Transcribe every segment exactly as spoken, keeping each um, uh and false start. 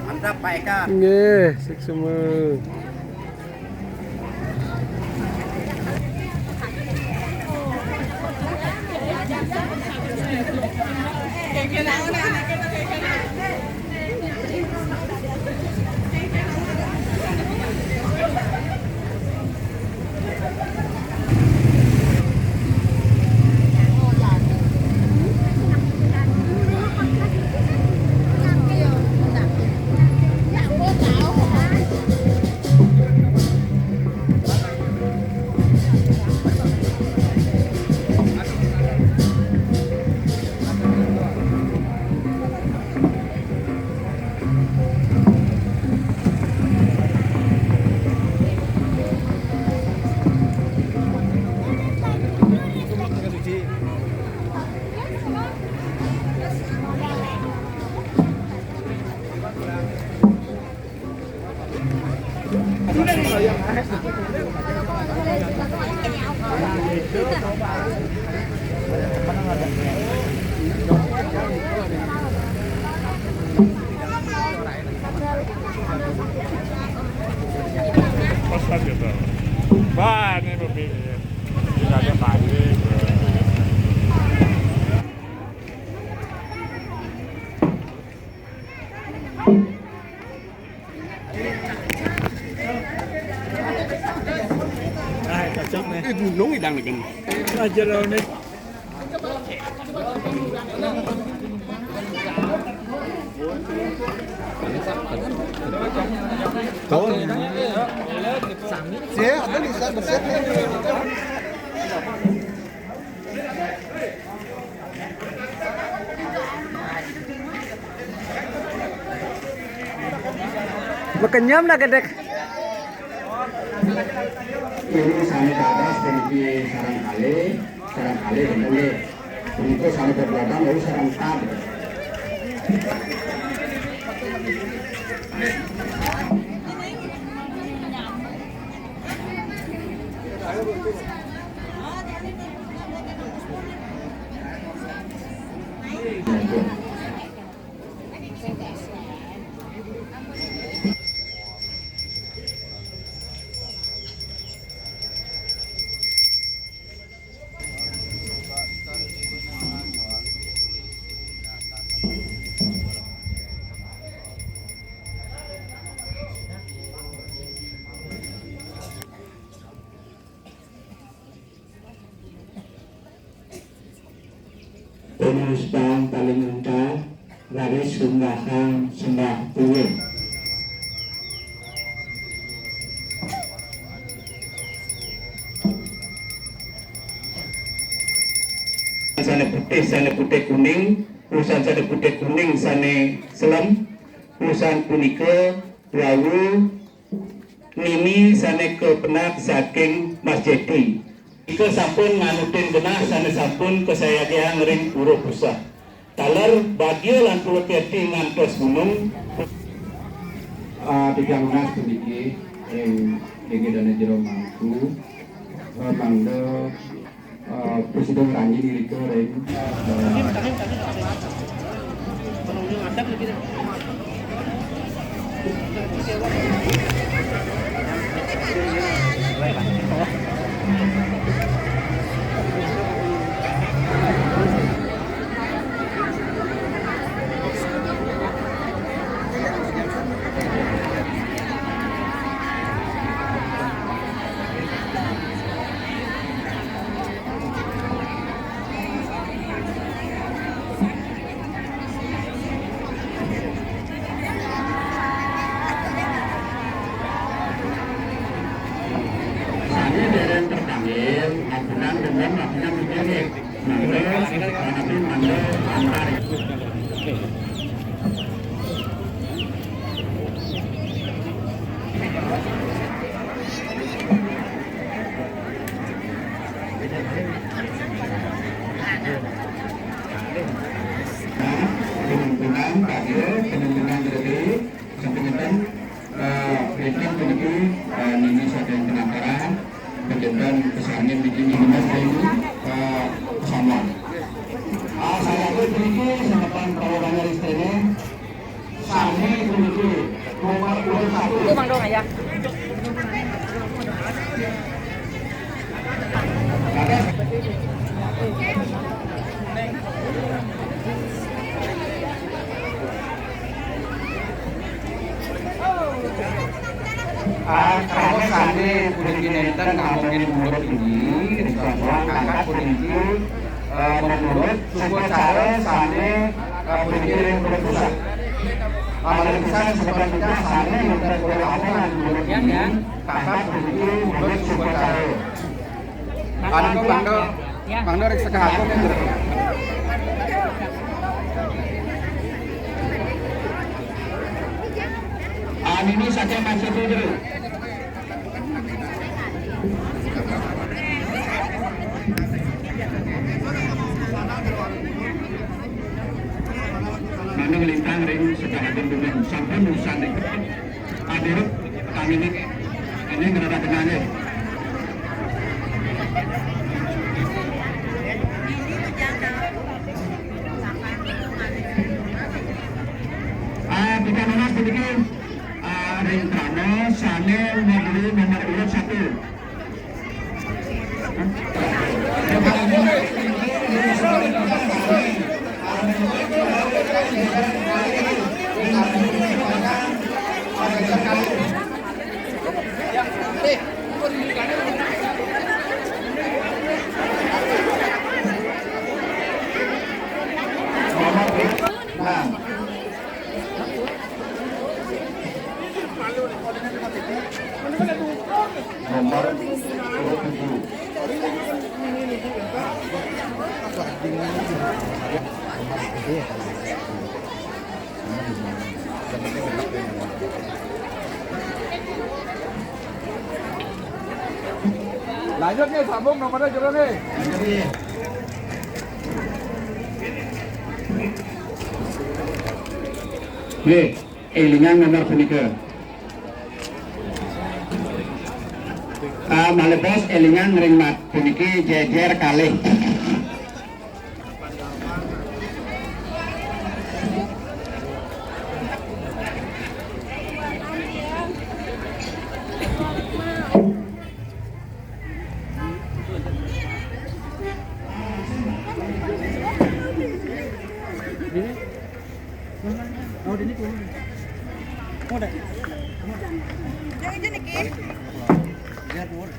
Mantap, Pak Eka. Nggih, sik semua. Pas aja tuh. Wah, ini mobil. Tidak ada balik. Eh, gunung idang nih. Aja nih. Tuh. Sih, ada di sana besar nih. Makenyam dah gedek. Ini sana ke atas, pergi sarang kali, sarang kali, dan kali. Untuk sana ke belakang, baru sarang tab. Sembahang sembah tuwuh. Sane putih, sane putih kuning, usan sane putih kuning sane selem, usan punika wau nini sane kapenak saking Mas Jeti. Ika sampun nganutin genah sane sampun kasayagihang ring Pura Puseh. Taler bagia lan purut yati ngantos gunung. Ah, titiang nunas puniki ring Dene Jero Mangku, eh, mangda, eh, prasida ngranjing irika ring, eh, Sami dereng terpanggil, ampunan dengan ampunan dikene. Mangga, tapi mangga antar. Penampilan, penampilan dari Sampun wénten, eh, wénten puniki, eh, nini saking penataran, wénten pesangin niki nini mas ini, eh, pesamuan. Ah, saya pun puniki semeton para pangaristéné, sami puniki nomor urut satu. Itu Mang Dong, ya. Ah, krama sané puniki nénten namungin purut ini, ring Sabuang Kangkat puniki, eh, menurut suku cara sané, eh, puniki ring purut pusat. Amalin pisan semeton kita sané nénten kuda apa nang purut ini, Kangkat puniki menurut suku cara. Anu mangda, mangda ring Sekar Agung, ya. Anu ini saking Mas Jero. Mangda nglintang ring Sekar Agung dumun. Sampun usan ring Adiruk kami ini, ini ngerada kenanya. Ah, kita nunas sedikit, ah, ring krama sané nomor urut satu. Nomor urut tujuh. Lanjut nih, sambung nomornya Jero nih. Nih, élingang nomor punika. Ah, malih bos élingang ring mat puniki jejer kalih. Oh, ini tuh. Oh, udah. Yang ini nih. Biar keluar.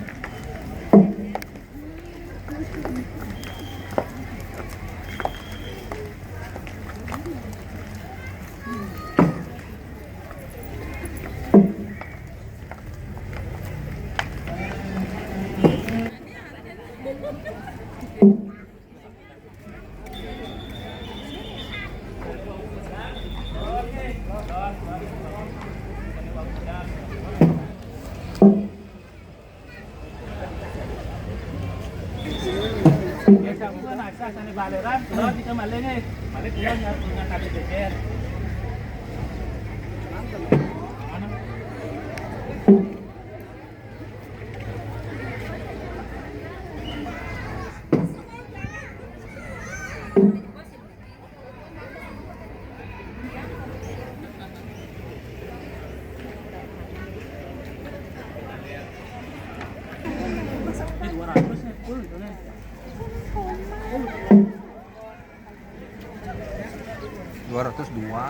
Sana baleran, kalau kita maling eh. Maling pulang ya, punya tadi beker. Dua ratus nih, full itu nih. Dua ratus dua.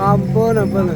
Ampun, ampun.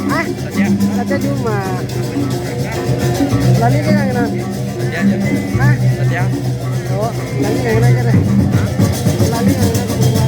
Hah? Saja cuma. Lani ka nang na. Hah? Oh, lani ka nang na. Lani ka nang na.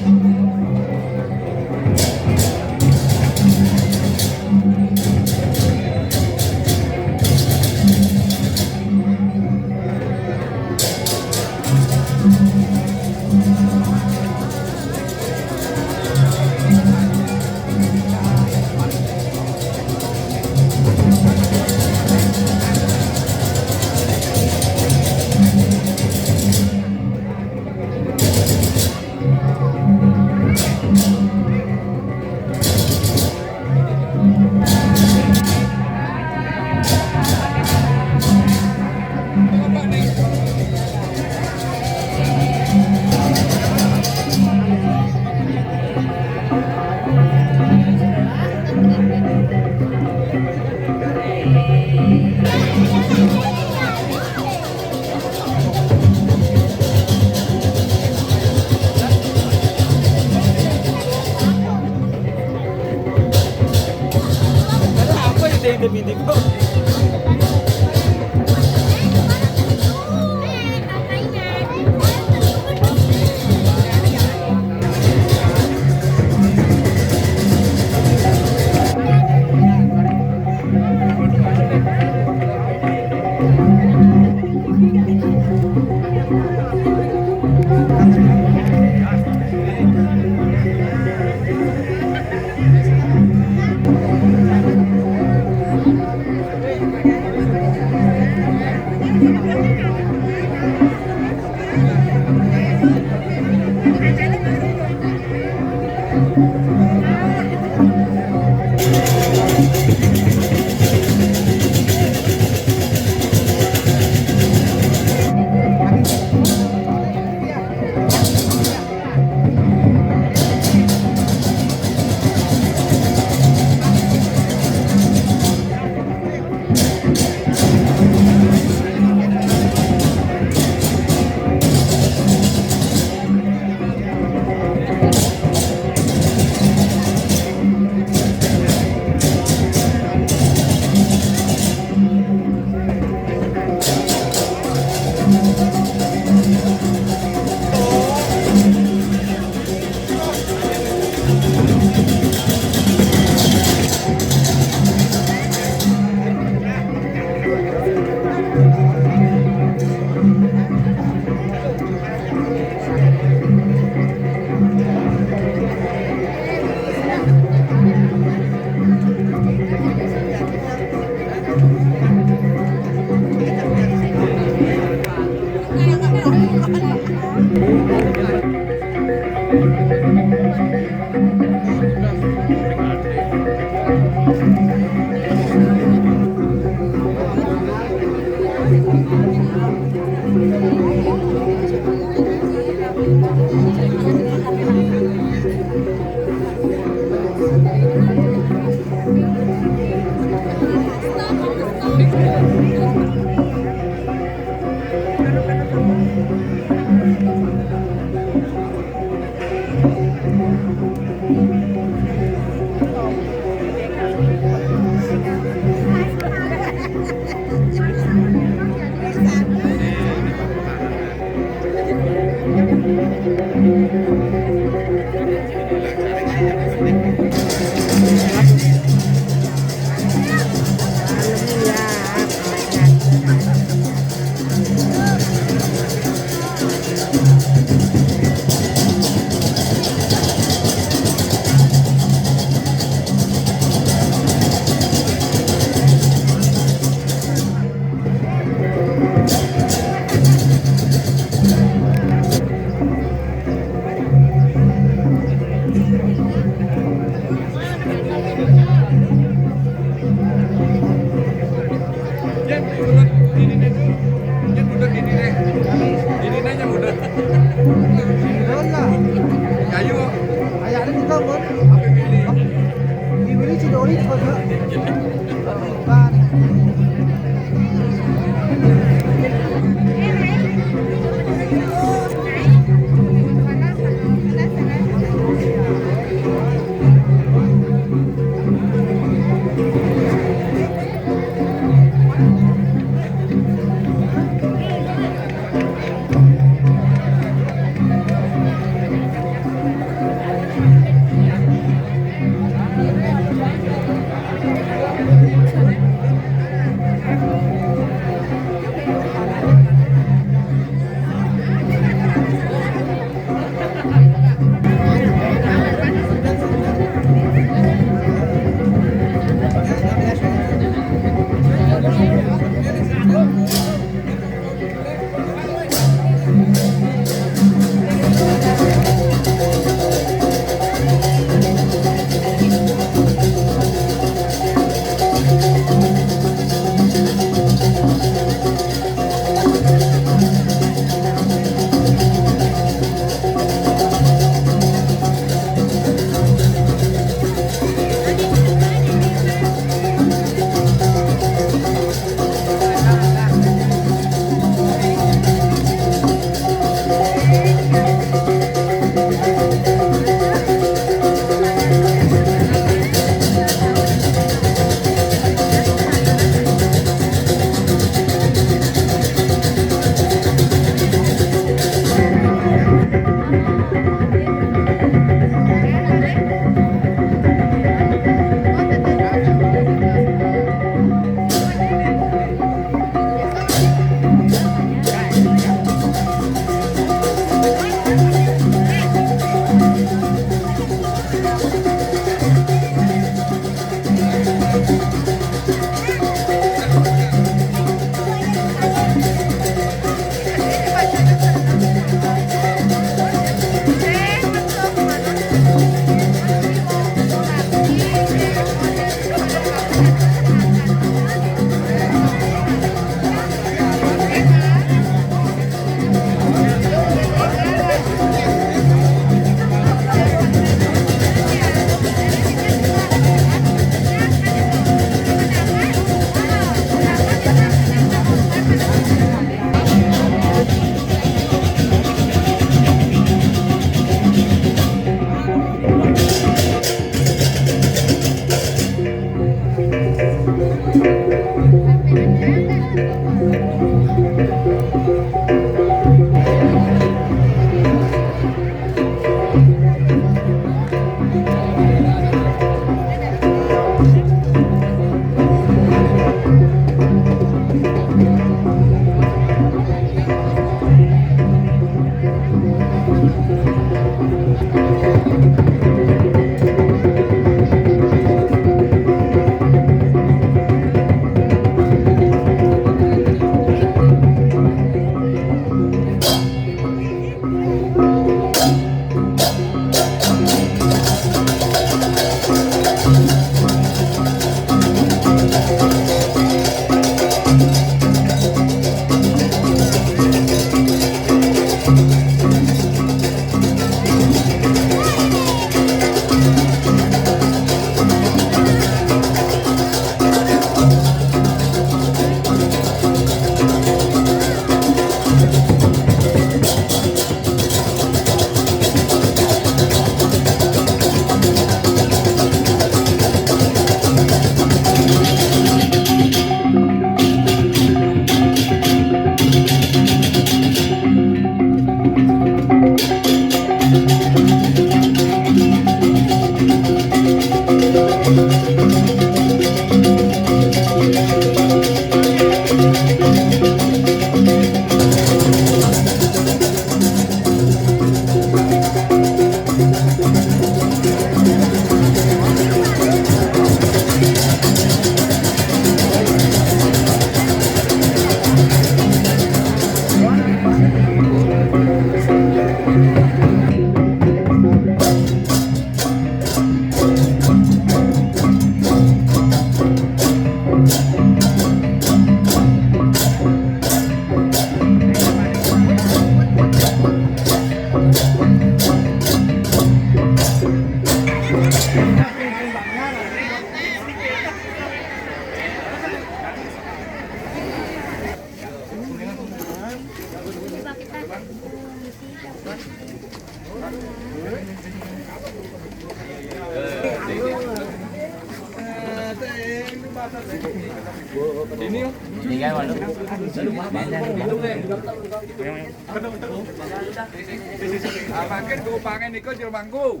Ah, makin keumpangan niku jero mangku.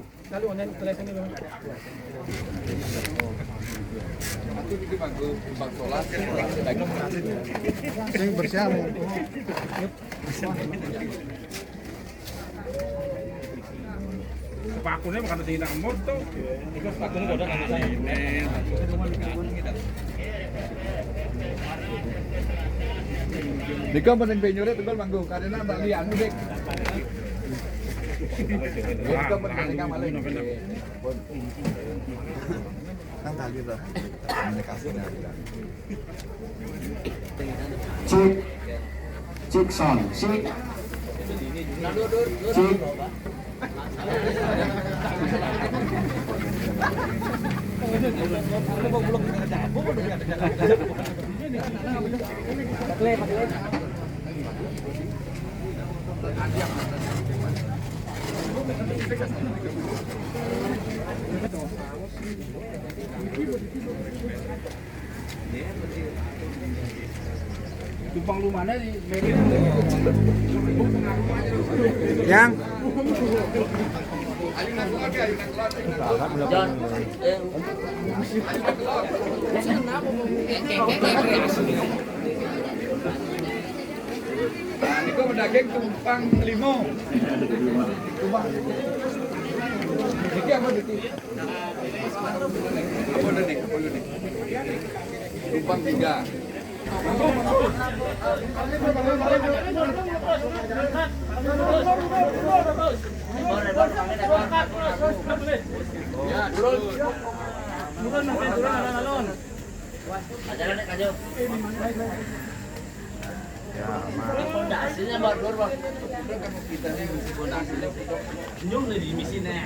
Aku niki mangku, Bang Solas. Sing bersih. Sepakune bukan sing nang moto. Iku sepakune padha karo saya. Nika mending penyure tunggal manggung, karena Mbak Lian mudik. Nika mending malih. Nang tali to. Komunikasine. Cek. Cek sound. Cek. Cek. Tumpang lumane di Yang. Niku daging tumpang limo. Tumpang. Niki apa niki? Apa nih? Apa nih? Tumpang tiga. Ya, turun. Turun, turun, alon-alon. Aja nek aja. Ya, Mas. Pondasinya, Mbak, dur, Mbak. Kita ini mesti pondasinya. Senyum nih di misi nih.